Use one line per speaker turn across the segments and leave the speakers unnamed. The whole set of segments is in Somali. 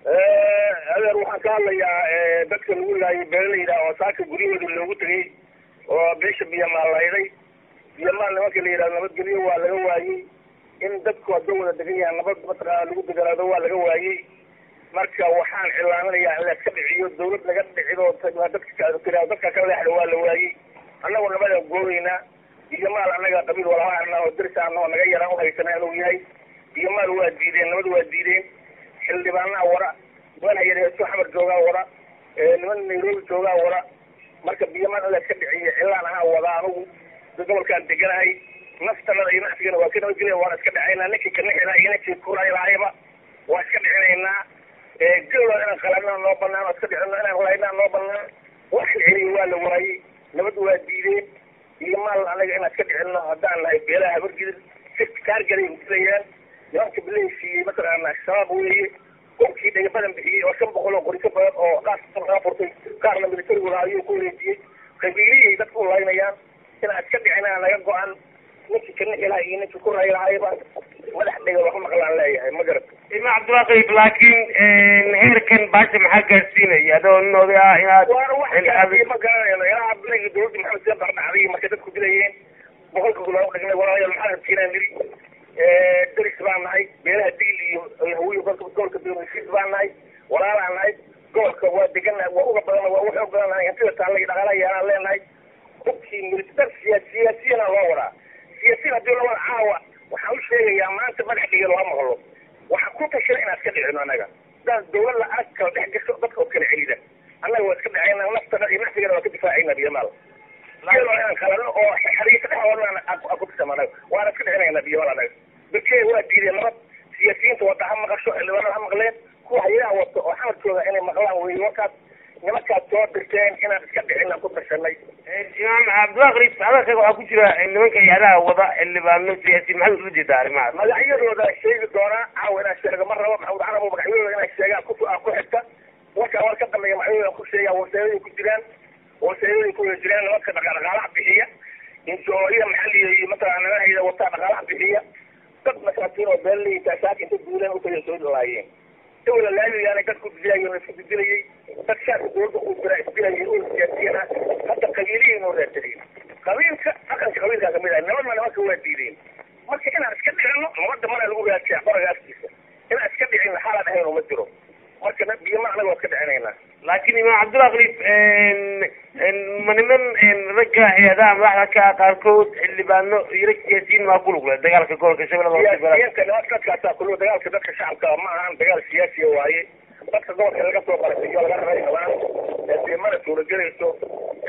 Adeer, waxaan ka hadlayaa dadka lagu laayay beeralayda oo saaka guryahooda loogu tegay oo beesha Biyamaal layday. Biyamaal nimanka la yidhahdo nabadgelyo waa laga waayey. In dadku hadduu wada degan yahay nabad mataqaana lagu deganaado waa laga waayey. Marka waxaan cilaaminayaa in la iska dhiciyo, dawlad laga dhicido dadka tiraado dadka ka leexda waa la waayey. Annagu nabadaan goobaynaa. Biyamaal annaga qabiil walahaana oo dirsaana oo naga yaraan uhaysana inuu yahay. Biyamaal waa diideen, nabad waa diideen. Xildhibaanaa wara, niman hayadheeso Xamar joogaa wara, niman Nairobi joogaa wara. Marka Biyamaal in la iska dhiciyo cilaan ahaa wada. Anugu gobolkaan deganahay, naftanada iyo naftigana waa ka nabadgelya, waana iska dhacaynaa. Ninkii kanixila iyo ninkii kuraylaayaba waa iska dhicinaynaa. Gowla inaan qalanaa noo banaan, oo iska dhicino inaan laynaa noo banaan. Wax la celiyo waa la waayey, nabad waa diideen. Biyamaal anaga inaan iska dhicino haddaan nahay beelaha Habargidir, si kaargalay dilayaan nimanka bilahesiiyey mataqaana Shabaab weeye. Qofkii dhega badan bixiyey oo 500 oo qori ka badan oo qaar laga furtay, qaarna militarigu lahaa ayuu ku wareejiyey. Qabiilihii dadku u laynayaan inaan iska dhicinaa naga go-an. Ninkii kanixi lahaa iyo ninkii ku ray lahayba madax dhega wax maqlaan leeyahay, ma garat?
Imaam Cabdillahi, laakiin heerkan baasha maxaa gaarsiinaya adoo nin oday ah inaad
Waana wax gaarsiiye ma garanayno. Ilaa bilagii dawladda Maxamed Siyaad dhacday markay dadku dilayeen 100-ka loogu dhignay. Walaalayaal, maxaa rabtiinaan niri? Deris baan nahay, beelaha Digil iyo Hawiyo gobolka heshiis baan nahay, walaalaan nahay. Gobolka waa degannahay, waa uga badanna, waa uga xoog badannahay. Hantida taalla iyo dhaqaalaha yaalaan leenahay. Hubkii militar siyaasiyana loo wadaa, siyaasiyin haddii loo wada caawa. Waxaan u sheegayaa maanta madax dhiga loo maqlo. Waxaan ku tashana inaan iska dhicino annaga. Hadaan dawlad la arag kala dhex gasho dadka oo kala celida, annaga waa iska dhacayna, naftana iyo naftigana waa ka difaacayna. Biyamaal iyadoo inaan qalano oo xariisa dhex wadnaan aan ku tisama annaga, waana iska dhicinayna Biyamaal annaga. Berkee waa diideen nabad. Siyaasiyiinta wada ha maqasho, xildhibaanada ha maqleen, kuwa hayadaha wata oo Xamar jooga inay maqlaan weeye warkaas. Nimankaad soo dirteen inaan iska dhicin aan ku tashanay.
Imaam Cabdillahi Khaliif, hadalkaaga waxaa ku jira nimanka hay-adaha wada, xildhibaano, siyaasiyiin, maxaad ula jeedaa arrimahaas?
Magacyadooda sheegi doonaa, caawa inaan sheego ma rabo. Maxamuud Carabo magacyadooda inaan sheegaa ku ku xigta. Warkaa war ka dambeeya magacyadooda ku sheegaa. Waseedaday ku jiraan, waseedaday ku wada jiraan. Nimanka dhaqaalaha bixiya, injooya maxalliga iyo mataqaana nimanhayda wataa dhaqaalaha bixiya. Dad masaakiin oo beeraleyda saaka inta guuleen utagay soo dhalaayeen dawla laamigaana dadku dilayo, la isku dilayay. Dad shaarka dawladda ku jira isdilayay oo siyaasiyiin ah. Hadda qabiilihii noo raadsadeen, qabiilka dhaqanka qabiilkaa kamid ah. Nabadna nimanka waa diideen. Marka inaan iska dhicino nabadda mana lagu raadsiya qoraga afkiisa. Inaan iska dhicino xaalaan ahayn uma jiro. Marka Biyama anaga waa iska dhicinaynaa.
Laakiin Imaam Cabdillahi Khaliif, ma niman ragga hay-adaha madaxda ka ah qaarkood, xildhibaano iyo rag siyaasiyiin maa ku lug leh dagaalka gobolka Shabeellada Hoose?
Siyaasiyiinta nimanka dadkaasaa kulug dagaalka. Dadka shacabka ma ahan, dagaal siyaasiya waaye. Dadka gobolka laga soo qarasiyo laga raray qabaan dee mana suuragelayso.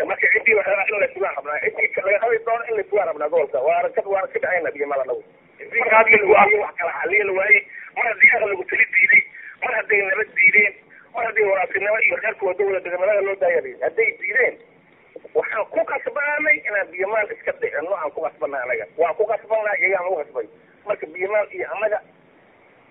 Marka ciddii waxa in la sugaan rabnaa, ciddii laga rabi doono in la sugaan rabnaa gobolka. Waana waana iska dhacayna Biyamaal anagu. Wax kala xaliya la waayey. Mar haddii aqligu tali diiday, mar hadday nabad diideen, mar hadday waraabtinimo iyo reerka wada wada deganimada loo daayay hadday diideen, waxaan ku kasbanay inaan Biyamaal iska dhicino. Aan ku kasbanay anaga, waan ku kasbanaa, iyagaan lagu kasbay. Marka Biyamaal iyo annaga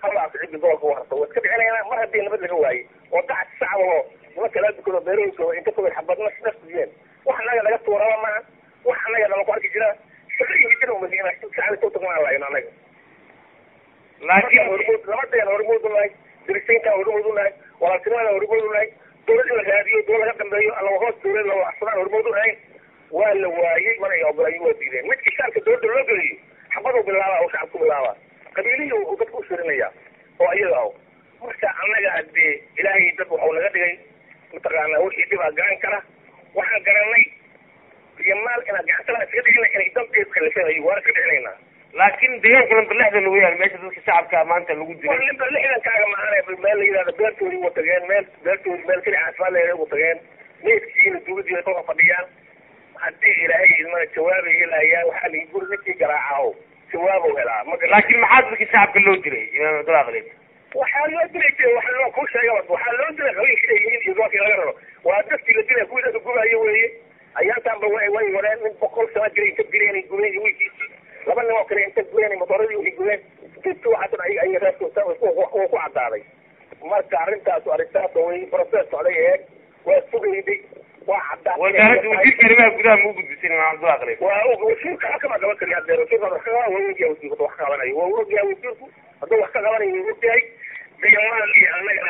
hala arko ciddi gobolka u harta, waa iska dhicinaynaa. Mar haddii nabad laga waayey oo dacad shacab oo nimanka laa dukado beerahooda inta kobay xabadna nafsiyeen, wax annaga naga tuuraba maaha, wax annaga nama ku arki jiraa shaqo iyo hijira umasi inaan shacbi soo tagnaan lahayno annaga.
Laakiin
hormuud nabadeena hormuud u nahay, dirisayntaan hormuud u nahay, walaaltinimada hormuud u nahay. Dawlad in la raadiyo, dawlad laga dambeeyo alla hoos dawlad la waxsadaan hormuud u ahayn. Waa la waayey, mana ay ogolayn, waa diideen. Midkii shacabka dawladda loo geliyo xabaduu bilaabaa oo shacabku bilaabaa, qabiilihii uu dadku u shirinaya oo iyaga ah. Marka annaga hadee Ilaahay dad waxuu naga dhigay mataqaanaa wixii dhibaa garan kara. Waxaan garanay Biyamaal inaan gacantala iskaga dhicina inay danteed kalifeen, waana iska dhicinaynaa.
Laakiin deegaanka lamber 60 weeyaan meesha dadka shacabka maanta lagu dilay.
Lamber 60-kaaga maahane, meel la yidhahdo beertoodii ugu tageen, meel beertoodii meel keli caafimaad la ugu tageen, meydkiina duuladii kolka fadhiyaan. Haddii Ilaahay idmana jawaabay helayaan. Waxaa la guri ninkii garaacaho jawaabow helaa ma.
Laakiin maxaa dadka shacabka loo dilay, Imaam Cabdillahi Khaliif?
Waxaa loo dilay de waxaa loo ku sheega, waxaa loo dilay qabiilkii ay yihiin iyo gobolkii laga raro. Waa dadkii la dilay kuwii dadka gubayo weeye. Ayaantaanba way wareen nin 100 sano jiray inta dileen ay gubeen iyo wiilkiisii, laba nin oo kale inta gubeen motoradii waxay gubeen inta waxaas dhan ayaga reerkooda uu ku caddaaday. Marka arrintaasu arrintaas way process socday eeg, waa sugayday, waa caddaa.
Wasaaradda wasiirka arrimaha gudaha ma u gudbisay, Imaam Cabdillahi Khaliif?
Waa wasiirka wax kama qaban kari hadeer. Wasiirka wax ka qaban waa ogyahay, wasiirku wax ka qabanayo waa ogyahay. Wasiirku hadduu wax ka qabanayo waa ogyahay. Biyamaal iyo annaga